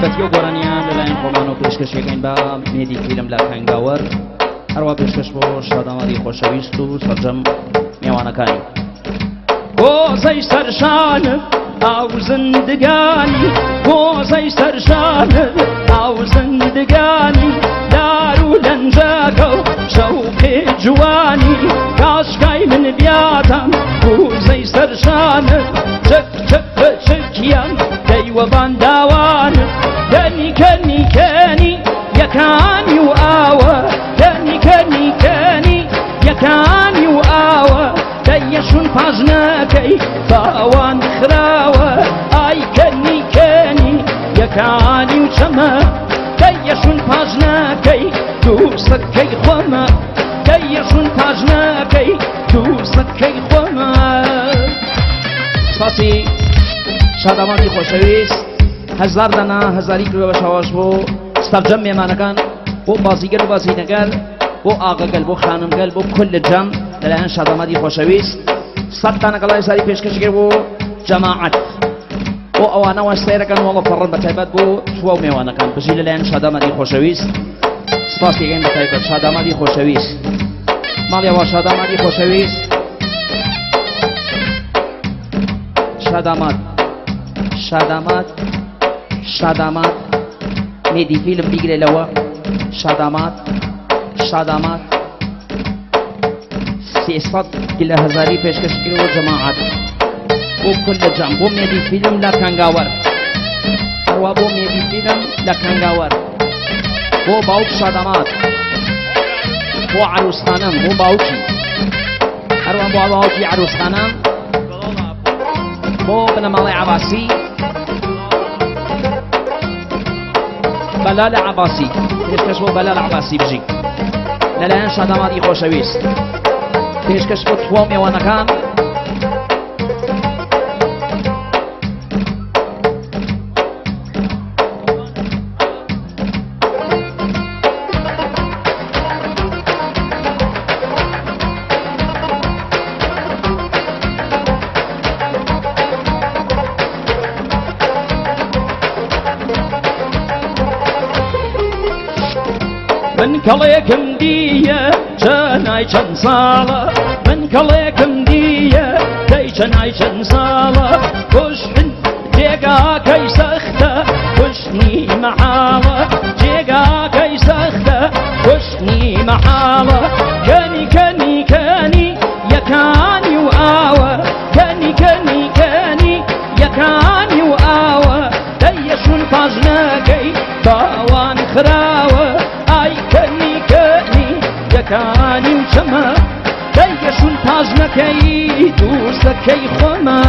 تایبەتی و گۆرانیان لەلایەن خۆمان و پێشکەشەکەین بە مێدی فیلم لە کەنگاوەر، هەروە پێشکەش بۆ شادامادی خۆشەویست و سەرجەم میێوانەکانی. گۆزەی سەرشانت ئاو زندگانی، گۆزەی سەرشانت ئاو زندگانی، دار و لەنجەکە و شەوقی جوانی، کاشکای من بیاتم گوزەی سەرشانت، چک چک بچکیان دەیوەبان داوانت، کەنی کەنی کەنی یەکانی و ئاوە، کەنی کەنی کەنی یەکانی و ئاوە، دەیەشون پاژنەکەی باوان خراوە، ئای کەنی کەنی یەکانی و چەمە، دەیەشون پاژنەکەی دووسەکەی خۆمە، دەیەشون پاژنەکەی دووسەکەی خۆمە. سپاسی شادامانی خۆشەویست، هەزار دەنا هەزاری کردەوە شاواش بۆ سەرجەم مێمانەکان، بۆ بازیگەر و بازینەگەر، بۆ ئاغەگەل، بۆ خانمگەل، بۆ کل جەم لەلایەن شادامادی خۆشەویست سەد دانە گەڵای زاری پێشکەش کرد بۆ جەماعەت، بۆ ئەوانەوە سەیرەکەن وەڵە پەڕن، بە تایبەت بۆ توا و مێوانەکان. بژی لەلایەن شادامادی خۆشەویست. سپاسیەکەین بە تایبەت شادامادی خۆشەویست، ماڵیەوە شادامادی خۆشەویست، شاداماد شاداماد شاداماد مێدی فیلم بیگرێ لەوە. شاداماد شاداماد 300 گلە هەزاری پێشکەش کردەوە جەماعەت، بۆ کل لە جام، بۆ مێدی فیلم لە کانگاوەر، هەروە بۆ مێدی فیلم لە کانگاوەر، بۆ باوک شاداماد، بۆ عروسخانم، بۆ باوکی، هەروە بۆ باوکی عروسخانم، بۆ بنەماڵەی عەباسی، بەلال عەباسی پێشکەش بۆ بەلال عەباسی. بژی لەلایەن شادامادی خۆشەویست پێشکەش بۆ تواو مێوانەکان. من کەڵێکم دیە چەنای چەند ساڵە، من کەڵێکم دیە دەی چەنای چەند ساڵە، کوشتن جێگاکەی سەختە، کوشتنی مەحاڵە، جێگاکەی سەختە، کوشتنی مەحاڵە، کەنی کەنی کەنی یەکانی و ئاوە، کەنی کەنی کەنی یەکانی و ئاوە، دەیەشون پاژنەکەی باوان خراوە، ئای کەنی کەنی یەکانی و چەمە، دەیەشون پاژنەکەی دووسەکەی خۆمە.